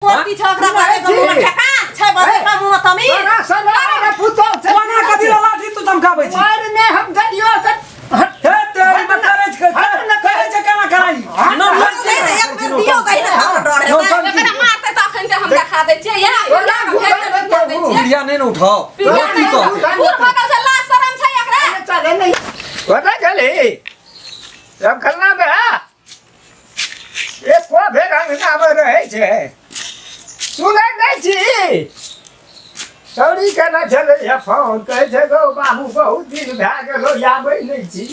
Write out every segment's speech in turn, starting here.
कोन पीछा ओकरा बारे के मुंह में ठेकान छै बजे के मुंह में तमीज तोरा सना पुतोह छै कोना कथी ला लाठी तू चमकाबै छी मार ने हम दरियो से हे तेरी में करै छै कहै छै केना कराई न नहीं नहीं एक बेर दियो कहीं ना हमरा डर है नौटंकी। एकरा मारते तऽ अखन से हम देखा दै छियै यहाँ ओना घुमा देतौ। पीढ़िया नहि ने उठाओ पीढ़िया की कहतै बूढ़ भऽ गेल छै लाज शरम छै एकरा चले नहीं पता चले सब खलना में है एको बेर अंगनामे रहै छै सुनै नहि छी सौरी केना छलैए फोन कहै छै गौ बाबू बहुत दिन भए गेलो आबै नहि छी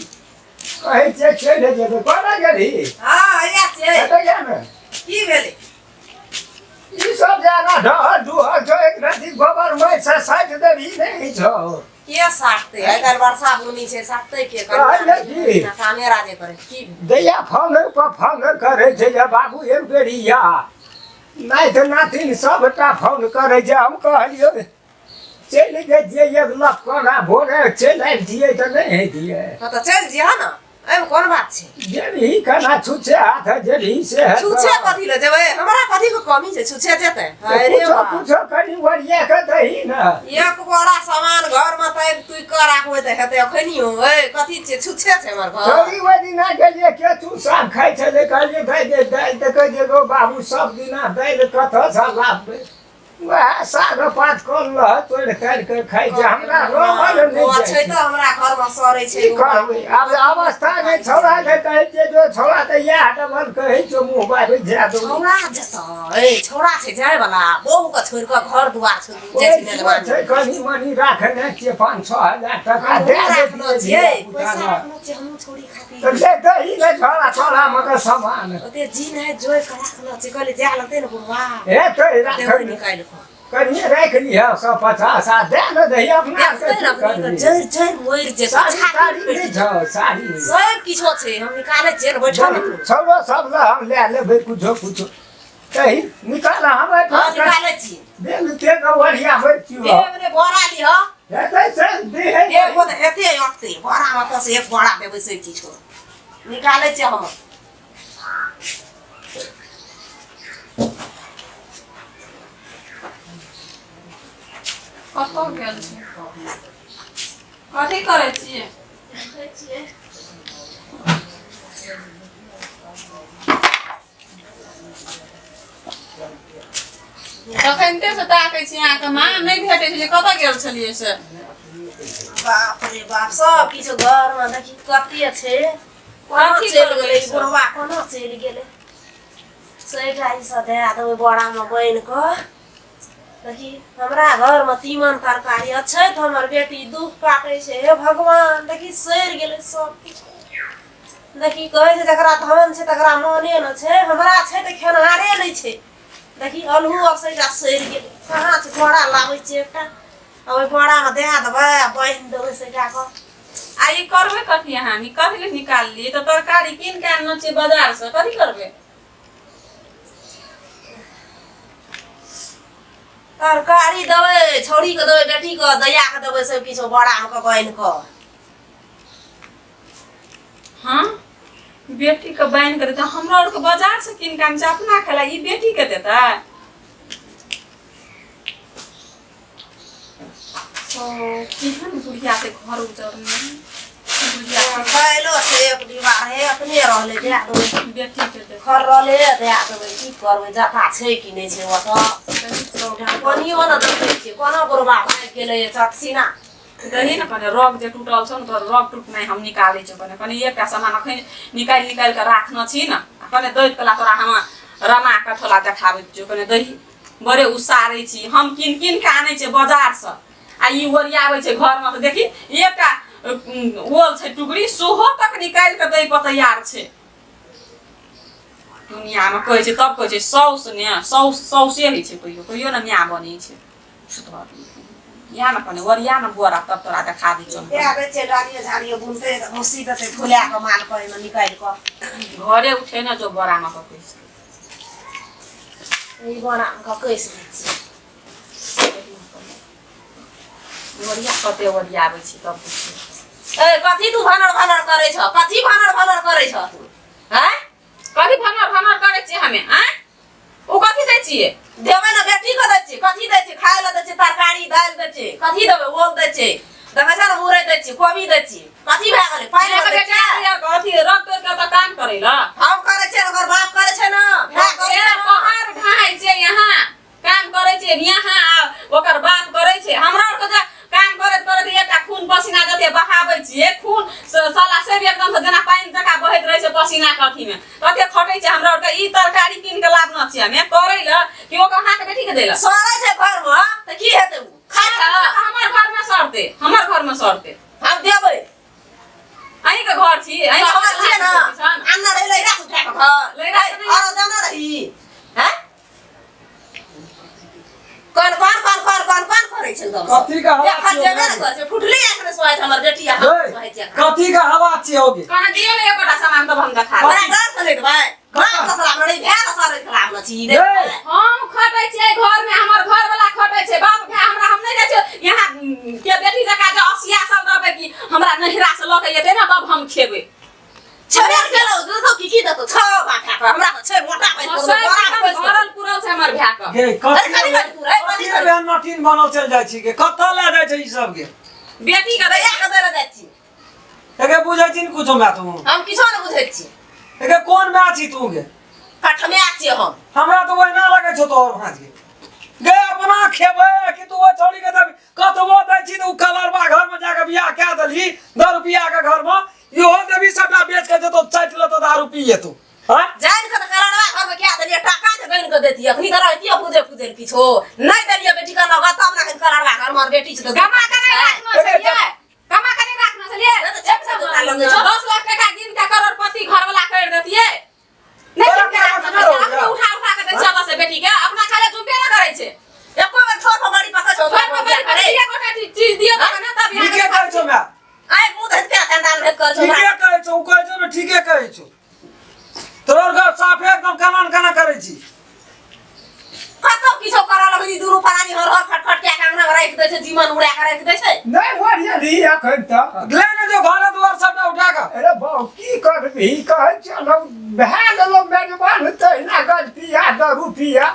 कहै छै चलि जेबै कोना गेलही हां हैया छै कतऽ गेल ने की भेलै ई सब जे एना ढहर डुहर छौ एक रति गोबर माटि से साटि देबही नहि छौ के साटते आइ काल्हि वर्षा बुनी छै साटते के कहलियै की? कामे राजे करे की दैया फोन पर फोन करै छै जे बाबू एक बेरी या नाति नातिन सबटा फोन करै छै हम कहलियै चलि जैतियै एक लपकना भोरे चलि अबितियै तऽ नहि हेतियै हँ तऽ चलि जिह ने एहिमे कोन बात छै जेबही केना छुच्छे हाथ जेबही से हेतौ। छुछे कथी लए जेबै हमरा कथी के कमी छै छुछे जेतै अरे कुछो बा। कुछो कनि ओरिया कऽ दही ने एक बोरा सामान घर में तैक तुइ कऽ राखबै तऽ हेतै अखनियो ए कथी छै छुछे छै हमर घर चौरी ओहि दिना गेलियै केचू साग खाइ छलै कहलियै दाइ दे दालि तऽ कहै छै गौ बाबू सब दिना दालि कतऽसँ लाबबै वएह साग पात कल रह तोड़ि ताड़ि कऽ खाइ छै हमरा रहल नहि ओ जाइ छै छै। तऽ हमरा घर में सड़ै छै की करबै आब अवस्था नहि छौड़ा के कहै छियै जो छौड़ा तऽ इएह डबल कहै छौ मुँह बाबि जा दू छौड़ा जेतै ए छौड़ा छै जाय वाला बहू के छोड़ि कऽ घर दुआर छोड़ि कऽ जाइ छै मेजबानी छै कनि मनि राखने छियै 5-6 हजार टका दए राखलो देतियै छियै धियापुता पैसा लए। राखलो छियै हमहूँ छौड़ी खातिर तऽ ले दही ने छौड़ा छौड़ा मगर सामान ओते जी नहि जोड़ि कऽ राखलो छियै कहलियै जाय लगतै ने बुढ़वा हे तऽ देबै राखल निकालि कऽ कनिए राखि लिहऽ 150 आ दए ने दही अपना देखतै ने अपने तऽ जरि जरि मरि जेतै साड़ी छाती ताड़ी फाटि नहि छौ साड़ी सब किछो छै हम निकालै छियै ने बैठल ने तू छौड़ो सब लए हम लए लेबै कुछो कुछो तही निकाल हम हँ निकालै छी बेल ते गवरिया होइ छियो एगो ने बोरा लिह हेतै से देहे एगो तऽ हेतै अटतै बोरामे तऽ से एक बोरा देबै से किछो निकालै छियै हम कतऽ गेल छी कथी करै छियै तखनिते से ताकै छी अहाँके माँ नहि भेटै छलै कतऽ गेल छलियै से बाप रे बाप सब किछु घरमे देखी कते छै कोना कथी चलि करबै गेलै ई सब? बुढ़वा कोना चलि गेलै सैटा ई सब दए देबै बोरामे बान्हि कऽ देखी हमरा घरमे तीमन तरकारी अछैत हमर बेटी दुख काटै छै हे भगवान देखी सड़ि गेलै सब किछु देखी कहै छै जकरा धन छै तकरा मने ने छै हमरा छै तऽ खेनहारे नहि छै देखी अल्हू आब सभटा सड़ि गेलै कहाँ छै बोरा लाबै छियै एकटा आ ओहि बोरामे दए देबै आ बान्हि देबै सभटाके आ ई करबै कथी अहाँ ई कथी लए निकाललियै तऽ तरकारी कीन के आनने छियै बाजारसँ कथी करबै तरकारी देबै छौड़ीके देबै बेटीके दैयाके देबै सब किछु बोरामे कऽ बान्हि कऽ हाँ बेटीके बान्हि कऽ देतै हमरा आरके बाजारसँ कीन कऽ आनै छै अपना खाय लए ई बेटीके देतै ओ केहन बुढ़िया छै घर उजरने बुढ़िया बैलो छै एक डिब्बा हे अपने रहलै दए देबै बेटीके देतै खर रहलै दए देबै की करबै जथा छै कि नहि छै ओतऽ पानियो ने देखै छियै कोना बुढ़बा भागि गेलै चटसीना दही ने कने रग जे टूटल छौ ने तोहर रग टूटनाइ हम निकालै छियौ कने कने एकटा सामान अखन निकालि निकालि कऽ राखने छी ने आ कने दैत कला तोरा हम रमा कऽ थोड़ा देखाबै छियौ कने दही बड़े उसारै छी हम कीन कीन कऽ आनै छियै बाजारसँ आ ई ओरियाबै छै घरमे तऽ देखी एकटा ओल छै टुकड़ी सेहो तक निकालि कऽ दै पर तैयार छै दुनियामे कहै छै तब कहै छै साउस ने साउस साउसे होइ छै कहियो कहियो ने माय बनै छै इएह ने कने ओरिया ने बोरा तब तोरा देखा दै छियौ दए दै छियै डालियो झाड़ियो बुनतै तऽ भूसी देतै फुला कऽ माल कऽ एहिमे निकालि कऽ घरे उठे ने जो बोरामे कऽ कसि ई बोरामे कऽ कसि दै छियै ओरिया कते ओरियाबै छी तब बुझियौ ए कथी तू भानर भानर करै छ कथी भानर भानर करै छ तू हैं कथी भनर भनर करै छियै हमे आँय ओ कथी दै छियै देबै ने बेटी के दै छियै कथी दै छियै खाय लए दै छियै तरकारी दालि दै छियै कथी देबै ओल दै छियै देखै छै ने मुरइ दै छियै कोबी दै छियै कथी भए गेलै पानि अहाँके दै बेटा छियै अथी रग तोड़ि कऽ तऽ काम करै लए हम करै छियै ओकर बाप करै छै ने भाय करै छै ने पहाड़ ढाहै छै यहाँ काम करै छै यहाँ आ ओकर बाप करै छै हमरा आरके जे काम करैत करैत एकटा खून पसीना जते बहाबै छियै खून साला से भी एकदम से जेना पानि जकाँ बहैत रहै छै पसीना के अथीमे तते खटै छै हमरा आरके ई तरकारी कीन के लाबना छियै हमे करै लए कि ओकर अहाँके बेटी के दै लए सड़ै छै घरमे तऽ की हेतै ओ खाइ छै हमर घरमे सड़तै हमर घरमे सड़तै हम देबै अहीँके घर छी अहीँके हमर छियै ने छन आन्ना रही लैरा से उठा कऽ घर लैरा से नहि। औरो जाना रही हैं कोन कोन कोन कोन कोन कोन करै छै एकदम कथी के हवा एखन छियौ जेबे ने गे? करै छै फुटली आँख ने सोहाइ छै हमर बेटी आ हम गै, सोहाइ छै एखन। कथी के हवा छियौ गे कहाँ दियौ ने एकोटा सामान तब हम देखा देब। बड़ा डर से नहि देबै बाप ससुरा नहि भेल ससुरा खराब न छी गै, हम खटै छियै घर में हमर घर वाला खटै छै बाप भाय हमरा हम नहि जाइ छियै यहाँ के बेटी जकाँ जे असिया सब रहबै कि हमरा नहिरा से लऽ के एतै ने तब हम खेबै छेबे केलौ देतौ की की देतौ छौ बाटा के हमरा तऽ छै मोटा पैस सब बड़ा एकदम पैस भरल पुरल छै हमर भाय के गे कथी अरे कथी कथी पूरा, कथी कथी कथी? एहन नटीन बनल चलि जाइ छी गे कतऽ लए जाइ छै ई सब गे बेटी के दैया के दै लए जाइ छी एके बुझै छी ने कुछो माय तू हम किछो नहि बुझै छी एके कोन माय छी तू गे कठमिया छियै हम हमरा तऽ ओहिना लगै छौ तोहर भाँज गे गे अपना खेबै कि तू ओहि छौड़ी के देबही कतबो दै छी तऽ ओ कलरबा घरमे जाके बियाह कए देलही दस रुपैआके घरमे इहो देबही सबटा बेच के जेतौ चाटि लेतौ दारू पी जेतौ हँ जानि कऽ तऽ कलरवा घरमे कए देलियै टाका जे गनि कऽ दैतियै अखनी तऽ रहितियै पूजे पूजे किछो नहि देलियै बेटी के नगद तब ने अखन कलरवा घरमे हमर बेटी छै तऽ कमा के नहि राखना छलियै कमा के नहि राखना छलियै नहि तऽ छेक छेक दूटा लंगे छौ। 10 लाख टका गिन के करोड़पति घरवाला कर देतियै नहि तोरा गिन के राखना केना छलियै रहो अपने उठा उठा के दै छै से बेटी के अपना खाली जुबे न करै छै एको बेर ठोर पर बड़ी पकड़ छौ घर पर बड़ी बड़ी एक गोटा चीज दियौ तखन ने तब ठीके यहाँ कहै छौ माय आइ मुँह धरि के चंडाल भेट कर छौ ठीके कहै छौ ओ कहै छौ ने ठीके कहै छौ तोहर घर साफे एकदम केना ने केना करै छी कतौ किछो करऽ लगली दुनू प्राणी हर हर खटखट के अंगना मे राखि दै छै जीवन उड़ा के राखि दै छै नहि ओरियली एखन तक ले ने जो घर दुआर सबटा उठा कऽ अरे बाउ की करबही कहै छलहुँ भए गेलौ मेजबान तहिना गलतिया दरुपिया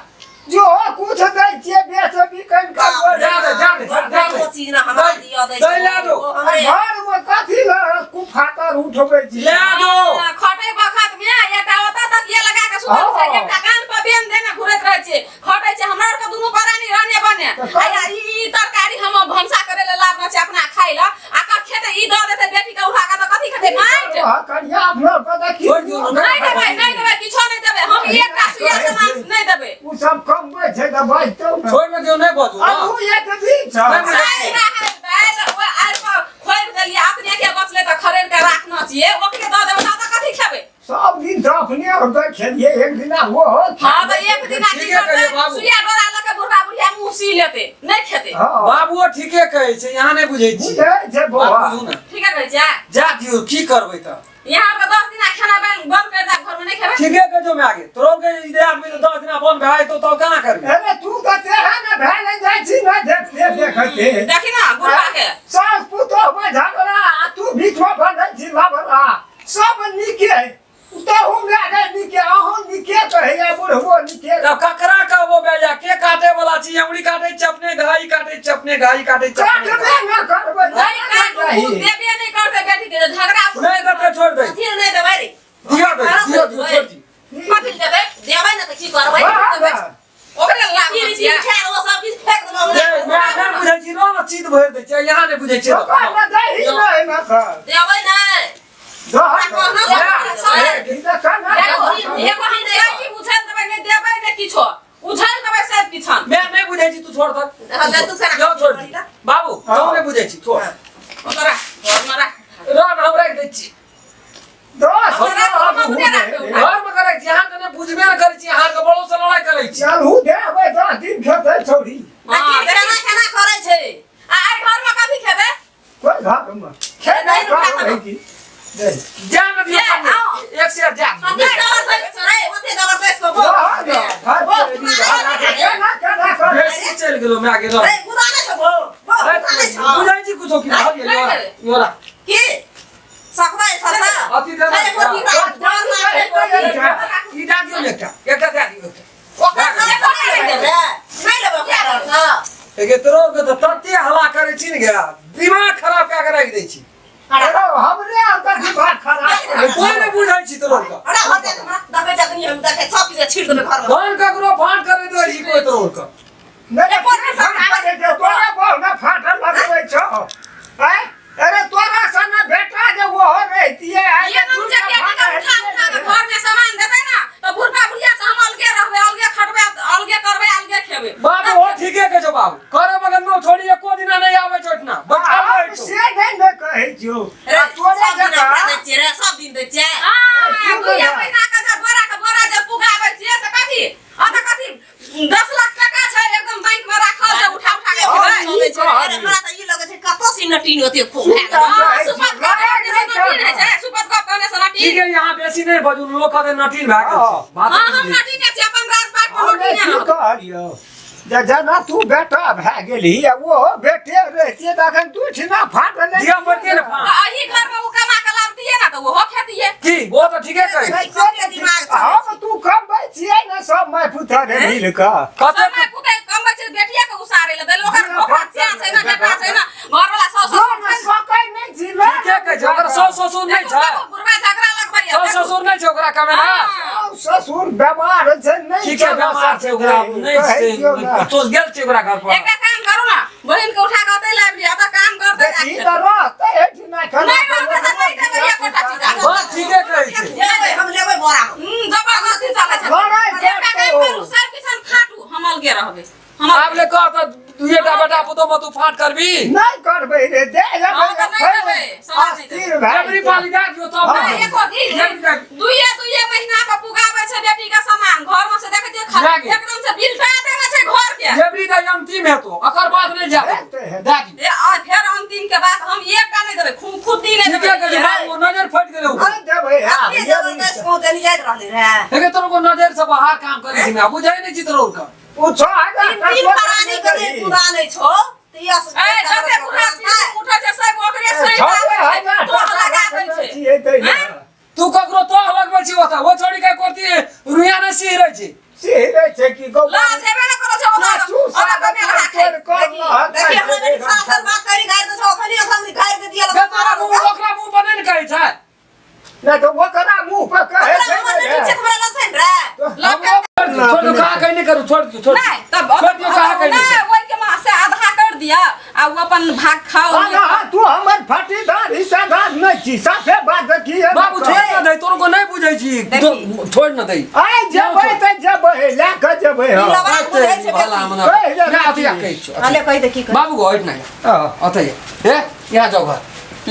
जो कुछ दै छियै बेच बिकन कऽ जा दे जा दे जा दे ओ चीज ना हमरा दिअ दै दै लए दो। ओ हमरे घरमे कथी लए कुफातर उठबै छी ले दो खटै बखत मे एकटा ओतऽ तकिया लगा के सुतल छै हँ। एकटा कान पर बेन देने घुरैत रहै छै खटै छै हमरा आरके दुनू प्राणी रहने बने तऽ आ या ई ई तरकारी हम भनसा करे ले लाबना छै अपना खाइ ला आ कब खेतै ई दऽ देतै बेटी के उठा के तऽ कथी खेतै माटि हँ, कनिया अपना पता की छोड़ि दियौ ने। नहि देबै नहि देबै किछो नहि देबै हम एकटा सुइया सामान नहि देबै ओ सब कमबै छै तऽ बजतौ ने छोड़ि ने दियौ नहि बजू ने। आबू एक दिन छ नहि, नहि। साइड रहै दाइ तऽ ओहि आड़ि पर खोलि देलियै अपने के बचलै तऽ खरेड़ के राखना छियै ओकरे दऽ देबै तऽ कथी खेबै सब दिन तऽ अपने होते खेलिए एक दिन वो हो हाँ तऽ एक दिन की ठीके कहियै करतै बाबू। सुइया डोरा लऽ के बुढ़ा बुढ़िया मुँह सी लेतै नहि खेतै हाँ बाबुओ ठीके कहै छै यहाँ नहि बुझै छी बुझै छै बौआ बात बुझू ने ठीके कहै छियै जा दियौ की करबै तऽ यहाँ आरके 10 दिना खाना बंद बंद कर दे घर में नहीं खेबै ठीके कहै छौ माय गे तोरो के इधर आदमी तऽ 10 दिना बंद भए जेतौ तब केना करबै अरे तू तऽ तेहन ने भेल जाइ छी ने देखते देखते देखी ना बुढ़ा के सास पुतोह में झगड़ा आ तू बीच में बंधल छी लबड़ा सब नीके तहू माय नीके अहूँ नीके कहैया बुढ़बो नीके तब ककरा कहबो बेजा के काटे वाला छी अंगुरी काटे छी अपने घाई काटे छी अपने घाई काटे छी अपने काटबे घाई। न करबै नहीं काटू देबे नहीं करते बेटी के झगड़ा नहि देतै छोड़ि दे अथी नहि देबै रे दिअ दे दिअ दिअ छोड़ि दियौ कथी देबै देबै ने तऽ की करबै वाह, वाह। ओकरे लाभ की छियै चीज खा ओ सब किछु फेंक देबै गे, माय नहि बुझै छी रह ने चीत भरि दै छै यहाँ नहि बुझै छियै ओकरा ने दही नहि ने कर देबै नहि दह कहना एगो हम सैटी उछाल देबै नहि देबै नहि किछो उछाल देबै सब किछन मैं नहीं बुझै छी तू छोड़ तक हाँ, ले तू सारा। जाओ छोड़ दी बाबू तू नहीं बुझै छी छोड़ ओकरा घरमे राख रह हम राख दै छी दस हम अपने राखबै। घर में करै छी अहाँ के नहि बुझबे ने करै छी अहाँ के बड़ो से लड़ाई करै छी चलू देबै 10 दिन खेतै छौड़ी हाँ, केना केना करै छै आ एहि घरमे कथी खेबै कोइ घरमे खेनाइ नहीं रुका करै की दही। जा न दियौ ए, कन्ने। आओ। एक शेर जा ओते जबरदस्त रे ओते जबरदस्त को रह न, घर पे भी रह। केना केना करै बेसी चलि गेलो माय के रह रे गुदा नै छौ बो बो गुदा नै छौ बुझै छी कुछो की भऽ गेल नहि योरा देबै। योरा की सकबै ससा अथी दे अरे कोठी डर लागै ई दए दियौ ने एकटा एकटा दए दियौ एकटा ओकर नहीं देबै, नहीं लेबै ओकरा डरसँ। एगे तोरो के तऽ तते हल्ला करै छी ने गे, दिमाग खराब कए के राखि दै छी। अरे हमरे आर के दिमाग खराब करै छै। कोई नहि बुझै छी तोरो के। अरे हटे हमरा देखै जखनी हम देखै सब चीज छीट देबै घरमे। धान ककरो फाँट करै दै छी कोई तोरो के। नहि, एको दिन फाट करै छै, तोरा बहु ने फाटल लगबै छौ। आँय? अरे तोरा सने बेटा जे ओहो रहितियै, आइ ये हम जे बेटी के उठा उठा के घर में सामान देबै ना तो बुढ़बा बुढ़िया से हम अलगे रहबै, अलगे खटबै, अलगे करबै, अलगे खेबै। बाबू हो ठीके कहै छौ बाबू, करे बगल में छोड़ी एको दिना नहि आबै छौ एहिठिना, बैठल रहै हम छौ। से नहि ने कहै छियौ। रे, आ तोरे सब दिन जकाँ एकरा दै छियै रे, सब दिन दै छियै। हाँ, सुन दुइये ना। महीना के जे बोरा के बोरा जे पुगाबै छियै से कथी? अतऽ कथी 10 लाख टका छै एकदम बैंक में राखल जे उठा उठा के हाँ, खेबै। चलै छै रे, अरे हमरा तऽ ई लगै छै कतौ से नटीन ओते खूब भए गेलै। हाँ, सुपत गप कहने से नटीन होइ छै, सुपत गप कहने से नटीन। ठीक है, यहाँ बेसी नहि बजू, लोक कहतै नटीन भए गेल छै। बात हाँ, नहि हम बुझै। नटीने छियै, अपन राजपाट पर हमे नटीने की रहब। कहलियौ जे जेना तू बेटा भए गेलही आ ओहो बेटे रहितियै तऽ अखन दू ठिना फाटलै। दिया पड़तियै ने फाँट। तऽ एहि घर में ओ कमा के लाबतियै ना तऽ ओहो खेतियै। की वो तऽ ठीके कहै छै। सबके दिमाग चलै हम तू कमबै छियै ने सब माय पुतर मिल कऽ। कते समय पुतै कमबै छै बेटिया के उसारे लए देल, ओकर ओकरा चैन छै ना, बेटा छै ना, घरवाला साउस जो ससुर ने छै। सकै नहि छी ने। ठीके कहै छै, ओकर साउस ससुर नहि छै। देखू, बुढ़बा झगड़ा लगबैया, साउस देखू। ससुर नहि छै ओकरा कमेना। हाँ। ससुर बेमार छै, नहि ठीके चला बेमार छै ओकरा, सकै, नहि कहै छै छियौ ने। कतौ गेल छै ओकरा घर पर। एकटा काम करू ना, बहिन के उठा के ओतै लाबि लिअ, ओतऽ काम करतै। देखी तऽ रहतै एहिठिना खाना। नहि रहतै तऽ नहि देबै एकोटा चीज अहाँ। बस ठीके कहै छै। लेबै, हम लेबै बोरा। जबरदस्ती चलै छै। लड़ाइ एकटा काम करतौ। करू, सब किछु फाटू, हम अलगे रहबै। हम आब ले कह तऽ दुइएटा बेटा पुतोह मे तू फाँट करबी? नहि करबै रे, दे हाँ, तऽ नहि देबै, समाज नहि देबै। अस्थिर भए एबरी पाली दए दियौ तब। नहि, एको दिन दुइये दुइये महीना पर पुगाबै छै बेटी के सामान घर में से देखै छियै लए गेल। एकदम से बिलटा देने छै घर के। एबरी तऽ अंतिम हेतौ, एकर बाद नहि जाय हेतै, हेतै। दए दियौ। ए, आ फेर अंतिम के बाद हम एकटा नहि देबै, खुद्दी नहि ठीके कहै छै देबै। बाबू, नजर फटि गेलै ओकर। नहि देबै आब, अपने जबरदस्त पहुँचनी जाइत रहलै रे। एके तोरो को नजर से बाहर काम करै छै, बुझै नहि छी तोरो के। ओ 6000 तीन तीन प्राणी के जे पूरा नहि छौ तऽ इएह सब ए, जते बुढ़ा उठै छै सब ओकरे सही छओ आबै छै, हजार तोह टका लगाबै रखने छै। छियै तै ने। तू ककरो तोह लगबै छी ओतऽ, ओ छोड़ी के करती रुइया नहि सिहरै छै। सिहरै छै की गौ? लाज हेबे नहि करै छै ओतऽ, नाचू, ओतऽ कमे लगा खाइ। तोड़ कऽ लहत देखी हमरा बेटी सासर बात करी गारि दै छौ, अखनी अखन गारि दे दिया। बे तोरा मुँह ओकरा मुँह पर नहि ने कहै छै। नहि तऽ ओकरा मुँह पर कहै ओकरा छै हमर ने बेटी रे। छै तऽ हमरा लगतै ने रे। हमरो छोड़ दियौ, कहा कहीं नहि करू, छोड़ दियौ, छोड़ नहि तब छोड़ दियौ, कहा कहीं नहि नहि। ओहि के माँ से आधा कर दिया आ ओ अपन भाग खाओ। हाँ, हाँ, तू हमर फटीदार हिस्सेदार नहि छी, साफे बात की है। बाबू छोड़ न दै, तोरो को नहि बुझै छी, छोड़ न दै। आइ जेबै तऽ जेबै, लए कऽ जेबै हम। ई लबड़ा बुझै छै भला बेसी। मना। कहि दे। ना, अथी आ कहै छियौ, अले कहि दे की कहि। बाबू गो हटि नहि हाँ। अथी हे यहाँ जाओ घर।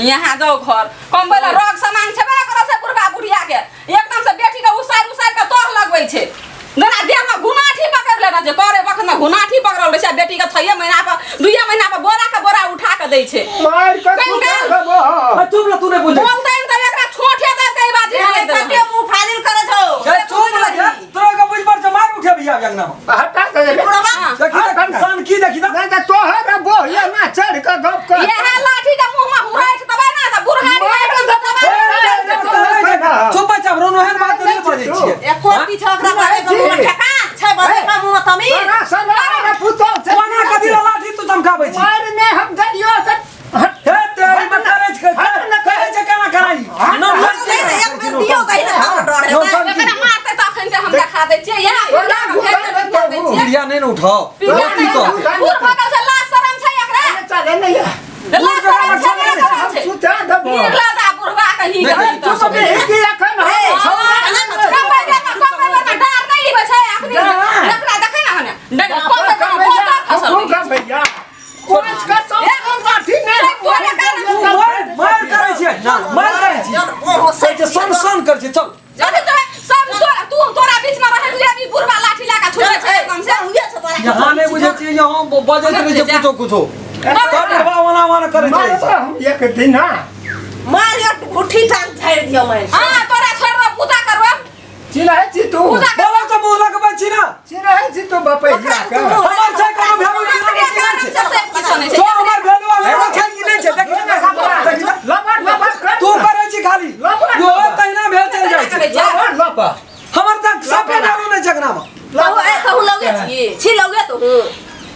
यहाँ जाओ घर कमबै ला रग सामान छेबे नहि करै छै बुढ़बा बुढ़िया के, एकदम से बेटी के उसारि उसारि के तोह लगबै छै, जेना देह में घुनाठी पकड़ लेने छै, करे वक्त में घुनाठी पकड़ल रहै छै आ बेटी के 6 महीना पर 2 महीना पर बोरा के बोरा उठा के दै छै। मारि कऽ कहि सुता गेल। देबो हम। ए, चुप रह, तू नहि बुझै। बोलतै ने तऽ एकरा ठोठे दे कई बाजी अरे नहि देबै। कते मुँह फाजिल करै छौ। ए, चुप रह गे, तोरा के बुझ पर छै, मार उठेबही आब अंगना मे। हटा दे रे। बुढ़वा हाँ। देखी तऽ सन की देखी तऽ। नहि तऽ तोहर बोहिया ना चढ़ि कऽ गप कर। इएह लाठी के मुँह में हुराइट देबै ना तऽ बुढ़ारी एकदम से दबाइ देबै। चुप बच्चा, रोनो एहन बात नहि बजै छियै। एको पीछा ओकरा बाजै के मुँह में ठेकान छै, बाजै के मुँह में तमीज। तोरा सना रे पुतोह छै। कोना कथी ला लाठी तू चमकाबै छी? मारि नहि हम देलियौ से हट। हे तेरी में करै छै, कहै छै केना कराई न। दे ने, एक बेर दियौ दही ने, हमरा डर हेतै। एकरा मारतै तऽ अखन से हम देखा दै छियै, इएह ओना बुढ़िया के भेज घुटा के देखा दै छियै। पीढ़िया नहि ने उठाओ। पीढ़िया की नहि कहतै? बूढ़ भऽ गेल छै, लाज शरम छै एकरा? चले नहि लाज शरम छै नहि करै हम छै। सुता देबो। निर्लज आ बुढ़बा कहीं नहि, गई चुप तऽ। ई की एखन हम छौड़ा कमबै बेरमे, कमबै बेरमे डार नहि लिबै छै अखनी। एकरा देखै ने हने, कमबै बेरमे बहुत डर खसल खूब रहै छै। भैया कोच के सब लाठी नहि। तोरे कारण तू मार मार करै छियै ना, मार करै छियै, कहै छै सन सन करै छै, चल। जदि तोरा सब तोरा तू तोरा बीच में रहै हुए अभी बुढ़बा लाठी लगा छुबै छै एकदम से। हुए छौ तोरा। यहाँ नहि बुझै छियै, यहाँ बजैत रहै छै कुछो कुछो, तब बुढ़बा ओना ओना करै छै। मारब हम एक दिन। मार एक घुट्ठी टांग झाड़ि दियौ मारि। हां, तोरा छोड़ब, पूजा करब। चिन्है छी तू? पूजा करब। बोलो तऽ मुँह लगबै छी ना? चिन्है छी तू बपैया के? हमर छै कोनो वैल्यू की नहि छै? से सब किछो नहि छै। तो हमर वैल्यू हमर छै कि नहि छै? देखी ने, देखी ने। लपट लपट कर। तू करै छी खाली। लपट। यो तहिना भेल चलि जाइ छै। लपट लपट। हमर तऽ सबके वैल्यू नहि छै अंगनामे। कहू ए, कहू लगे छी छी। तू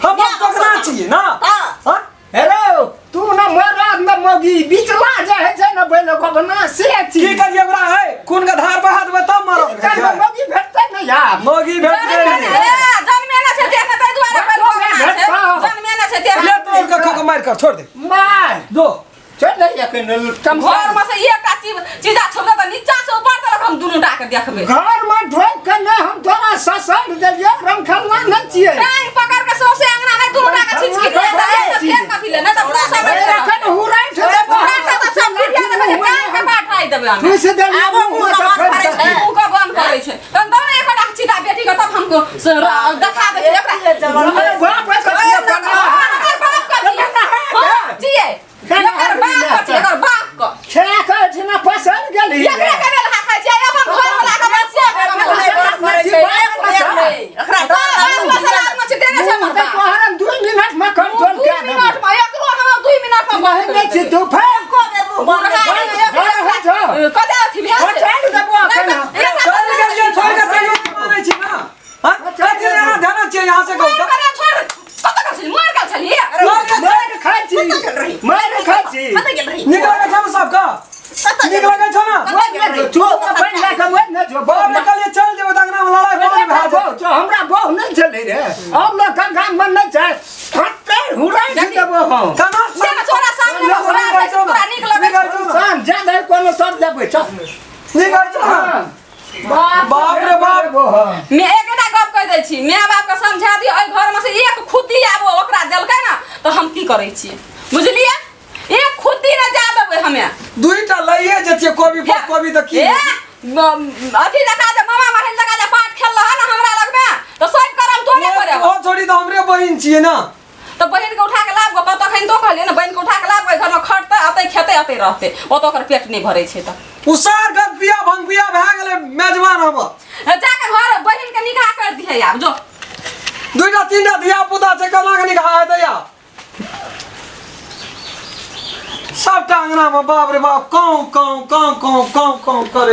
हम टोकना छियै ना हाँ। हाँ? हेलो तू न मरद न मौगी बिचला जे है छै न बैल गोबना से छी की करियै ओकरा है खून के धार बहा देबै तब मरब चल मौगी भेटतै ने यार मौगी भेट गेलै ए, जन्मे ना छै देह में ताहि दुआरे बैल गोबना छै जन्मे ना छै देह ले तोड़ के खो के मारि कर छोड़ दे मार दो छोड़ दे एखन घर में से एकटा चीज चीजा छोड़बै तऽ नीचा से ऊपर तलक हम दुनू टा के देखबै घर में ढोक के ने हम तोरा ससर देलियो रंगखलवा नहि छियै टांग पकड़ के सौंसे अंगना में दुनू टा के छिचकी दे तऽ फेर कथी ले नहि तऽ पूरा सब एखन हुराइ छै पूरा सब सब फिरिया देबै तऽ टांग के पाठाइ देबै हम फूस देलियो आबो मुँह मुँह से से बंद फेर करै छै। मुँह के बंद करै छै तहन दो ने एकटा चीजा बेटी के तब हमको देखा दै छै एकरा बाप रे कथिया बना एकर बाप के छियै हँ, छियै एकर बाप के छियै एकर बाप के छेड़ा के एहिठिना पसर गेली एकरे के बेलहा खाइ छियै अपन घर वाला के बच्चे के नहि बंद करै छै एक बेर नहि एकरा डर बाल बच्चा आदमी छै देने छै हमर बाप। तोहर 2 मिनट में कंट्रोल दू कए देबो मिनट में एकरो हम 2 मिनट में बंद नहि छी तू फेर एको बेर मुँह बंद मुर्गा नहि नहि, डर होइ छौ कते अथी भेल छै छोड़ि देबो एखन नहि, एकरा छोड़ के लिए छोड़ के कहियो नहि मानै छी ना हाँ? कथी ले यहाँ ध्यान छियै यहाँ से कहू मार तऽ करे छोड़ कतऽ गेल छली मार गेल छली मारि खाइ छी मारि खाइ छी कतऽ गेल रही नीक लगै छौ ने सबके कतऽ नीक लगै छौ ने कतऽ गेल रही तू अपन लए कऽ मरि नहि जो बाप रे कहलियै चल जेबै तऽ अंगना मे लड़ाइ बड़ भए जेतै जो हमरा बहु नहि छलै रे हम लोग गाम मे नहि छै फट्टे हुराइ देबो हम केना से ने तोरा सामने मे हुरा दै छै, तोरा नीक लगै छौ साँझ जादा कोनो सब लेबै चल नीक होइ छौ ने बाप रे बाप मैं एकटा गप कहि दै छी माय बाप के समझा दियौ एहि घर में से एक खुद्दी आबो ओकरा देलकै ने तऽ हम की करै छियै बुझलियै एक खुद्दी ने जा देबै हमे दुईटा लइए जतियै कोबी पर कोबी तऽ की ए, अथी जका जे मामा बहिन जका जे पाठ खेल रहा ना हमरा लगमे तऽ सब करम तोरे करे ओ छोड़ी तऽ हमरे बहिन छियै ना तऽ बहिन के उठा के लाब गो तखन तो कहलियै ने बहिन के उठा के लाब घर में खटतै अतै खेतै अतै रहतै ओतऽ ओकर पेट नहि भरै छै तऽ उसार गद पिया भंग पिया भए गेलै मेजबान हमर जाके घर बहिन के निगाह कर दिहे आब जो दुईटा तीनटा धिया पुता छै केना के निगाह हेतै या सबटा अंगना में बाप रे बाप काँव काँव काँव काँव काँव काँव करे।